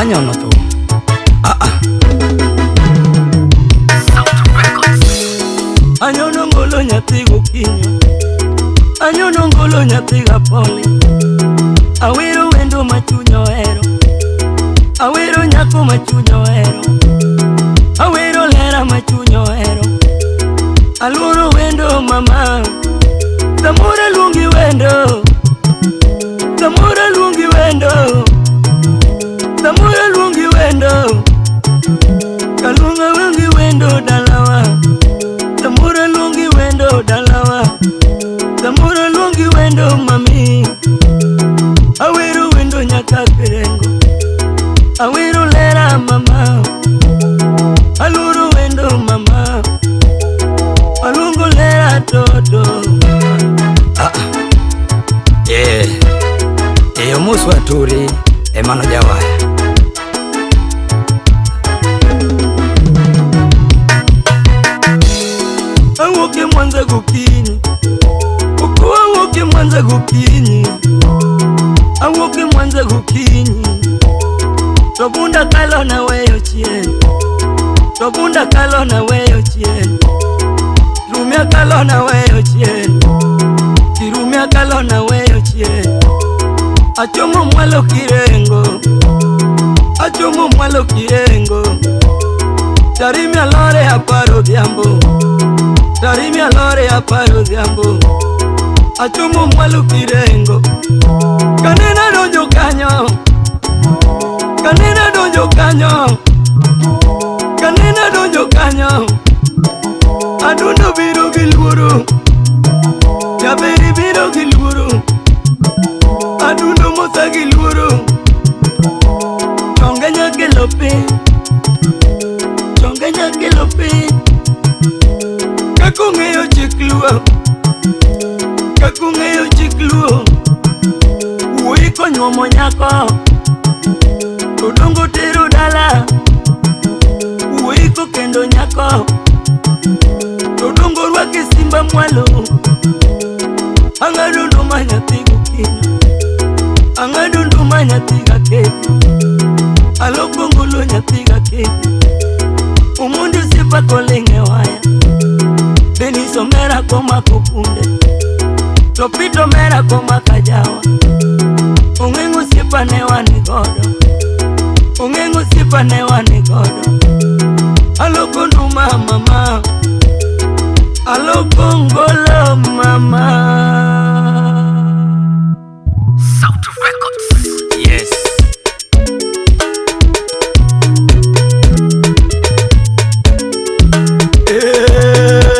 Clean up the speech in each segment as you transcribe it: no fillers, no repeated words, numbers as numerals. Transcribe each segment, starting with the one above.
Anyono thum. Ah ah. Anyono ngolo nyathi gokinyi. Anyono ngolo nyathi gapoli. Awero wendo ma chuny ohero. Awero nyako ma chuny ohero. Awero lera ma chuny ohero. Aluoro wendo mama. Samoro aluongi wendo. Samoro aluongi wendo. Samoro aluongi wendo. Kaluonga luongi wendo dalawa. Samoro aluongi wendo dalawa. Samoro aluongi wendo mami. Awero wendo nyaka kirengo. Awero lera mama. Aluoro wendo mama. Aluongo lera toto. Ah, ah. Eh, eh, omos waturi emano jawaya. Awuok e Mwanza gokinyi. Oko awuok e Mwanza gokinyi. Awuok e Mwanza gokinyi. To bunda kalo naweyo chien. To bunda kalo naweyo chien. Kirumia kalo naweyo chien. Kirumia kalo naweyo chien. Achomo mwalo Kirengo. Achomo mwalo Kirengo. Tarime alore aparo odhiambo. Tarime alore aparo odhiambo. Achomo mwalo Kirengo. Kanena donjo kanyo. Kanena donjo kanyo. Kanena donjo kanyo. Adundo biro gi luoro. Jaberi biro gi luoro. Adundo mosa gi luoro. Chonge nyakelo piny. Chonge nyakelo piny. Kaka ong'eyo chik luo. Kaka ong'eyo chik luo. Wuoyi konyuomo nyako. To dongo tero dala. Wuoyi kokendo nyako. To dongo rwake simba mwalo. Ang'ado nduma nyathi gokinyi. Ang'ado nduma nyathi gakendi. Aloko ngolo nyathi gakendi. Omondi osiepa koling' e waya. Denis omera komako kunde. To Peter omera komako ajawa. Ong'eng'o osiepa ne wan godo. Ong'eng'o osiepa ne wan godo. Aloko nduma mama. Aloko ngolo mama. South Records. Yes.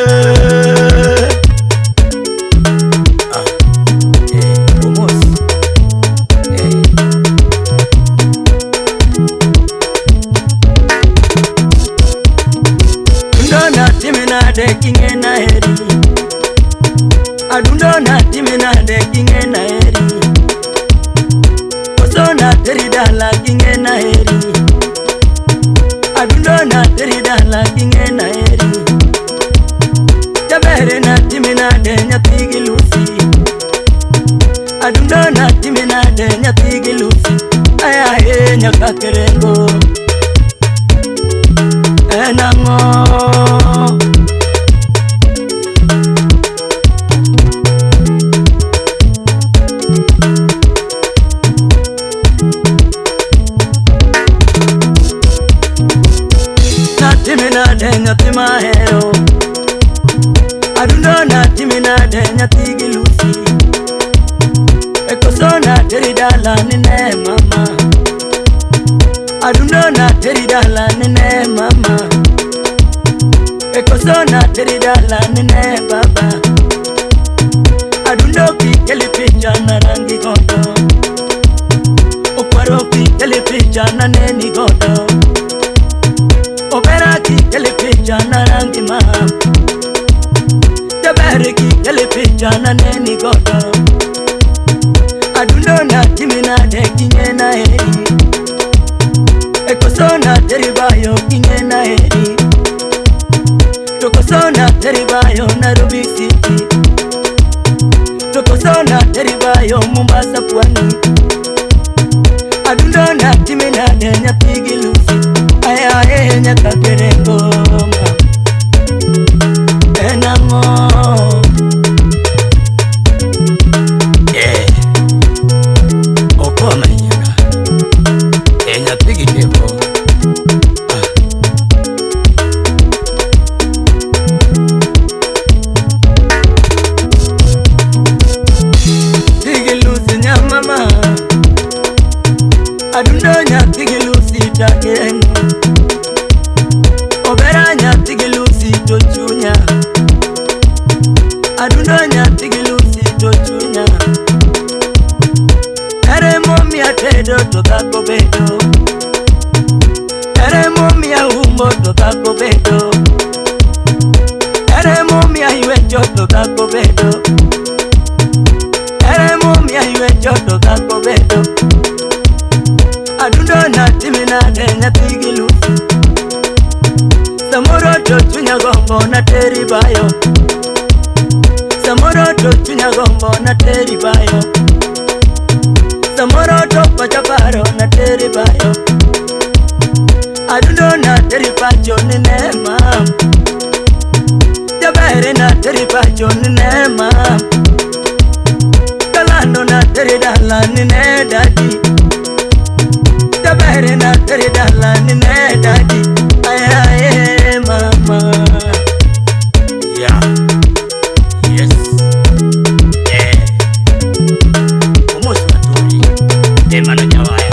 Eh. Ah. Eh, Omos. Eh. Adundo natimi nade king'e naheri. Adundo natimi nade king'e naheri. Koso nateri dala king'e naheri. Adundo nateri dala king'e naheri. Jabere natimi nade nyathi gi Lucy. Adundo natimi nade nyathi gi Lucy. Ayaye nyaka Kirengo. En ang'o? Natimi nade nyathi mahero. Adundo natimi nade nyathi gi Lucy. E koso nateri dala nine mama. Adundo nateri dala nine mama. E koso nateri dala nine baba. Adundo kikeli picha na rangi godo. Okwaro kikeli picha na neni godo. Obera kikeli picha na rangi ma. Jaber kikeli picha na neni godo. Adundo natimi nade king'e naheri. E koso nateri bayo king'e naheri. To koso nateri bayo Nairobi City. To koso nateri bayo Mombasa pwani. Adundo natimi nade. nade nyathi gi Lucy ayaye nyaka kere ngoma en ang'o okoma nyaka e nyathi gi kevo Tigi Lucy nyamama adundo nyathi gi Lucy takeno obera nyathi gi Lucy to chunya adundo nyathi gi Lucy to chunya ere momiya tedo to dhako bedo ere momiya umbo to dhako bedo ere momiya ywecho to dhako bedo ere momiya ywecho to dhako bedo adundo natimi nade nyathi gi Lucy samoro to chunya gombo nateri bayo samoro to chunya gombo nateri bayo samoro to pacha paro nateri bayo adundo nateri pacho ni nema jabere nateri pacho ni nema kalando nateri dala ni ne dadi jabere nateri dala ni ne dadi ayaye mama yeah yes Omos Waturi Emano Jawaya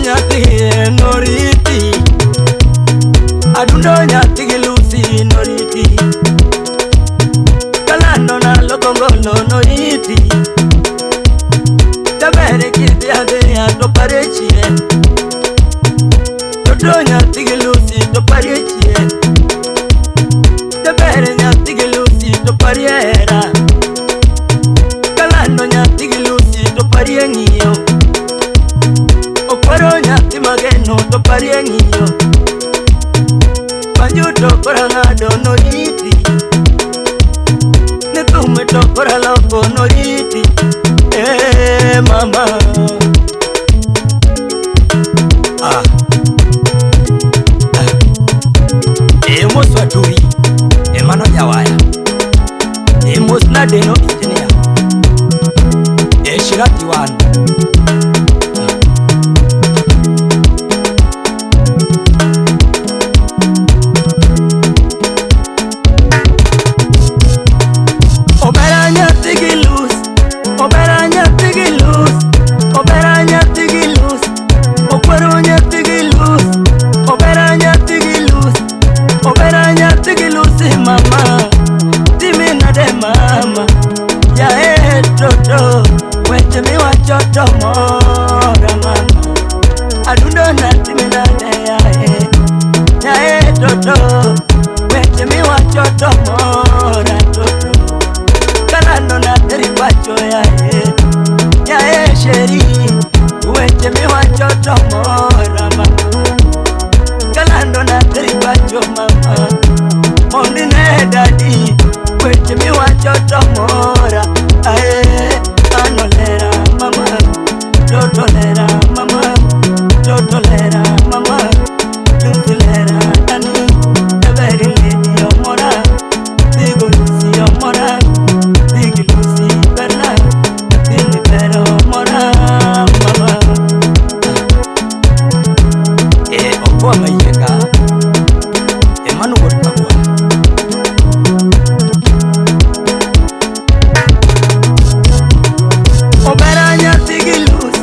nyathi noriti adundo nyathi gi Lucy noriti kalando nalo kongolo noriti jabere kidhi adhiya to pare chien toto nyathi gi Lucy to pare chien jabere nyathi gi Lucy to parie hera kalando nyathi gi Lucy to parie ng'iyo okwaro nyathi mageno to parie ng'iyo banjo to kora ng'ado noriti ne thume to kora loko noriti mama Mos Waturi Emano Jawaya mos nadeno engineer Shirati wan Obera nyathi gi Lucy obera nyathi gi Lucy obera nyathi gi Lucy okwero nyathi gi Lucy obera nyathi gi Lucy obera nyathi gi Lucy mama timi nade mama yae toto weche miwacho to mora mama adundo na timi nade yae yae toto weche miwacho to mora toto kalando nateri pacho yae yae sheri weche miwacho to mora mama kalando nateri pacho mama mondi ne dadi weche miwacho to mora ae anolera mama totolera mama totolera mama Lucy lera dani every lady omora digo Lucy omora digi Lucy berna dini pero omora mama okwa mayienga Emanu wuod Kagwa Obera nyathi gi Lucy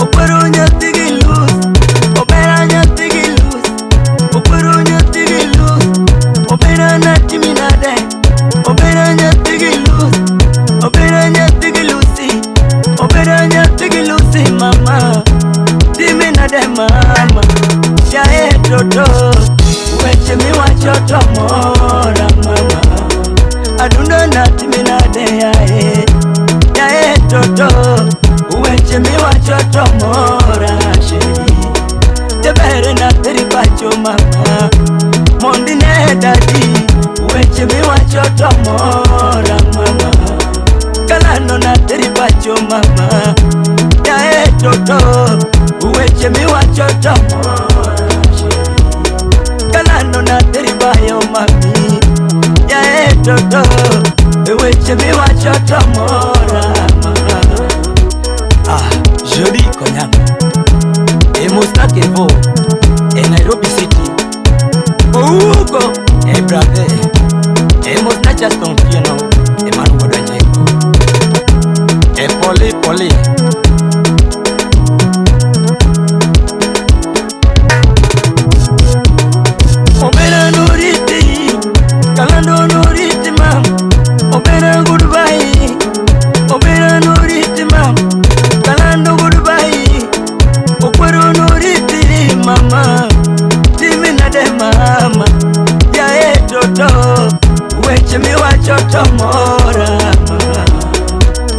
okwero nyathi gi Lucy obera nyathi gi Lucy okwero nyathi gi Lucy obera natimi nade obera nyathi gi Lucy obera nyathi gi Lucy obera nyathi gi Lucy mama timi nade mama yae toto weche miwacho to mora mama adundo natimi nade yae yae toto weche miwacho to mora sheri jabere nateri pacho mama mondi ne dadi weche miwacho miwacho to mora mama. Kalando na teri pacho mama. Yae toto, weche miwacho to mora. Kalando na teri bayo mami. Yae toto, weche miwacho to mora mama. Ah, Jody Konyango. E Mustakevo, e Nairobi City. Ouko, e brother. E Musta Justin Piano, e Manu Godwanjeko. E Poli Poli. Omera noriti, Kalando noriti mam. Omera goodbye. Omera noriti mam. Kalando goodbye. Okwero noriti mama. Timi nade mama. Yae toto, weche miwacho to mora mama.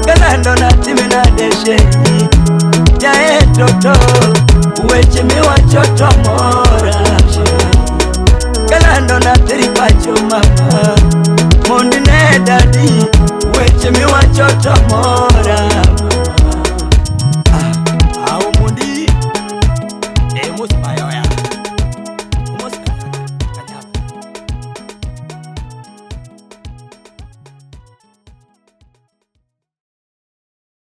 Kalando na timi nade sheri. Yae toto, weche miwacho to mora.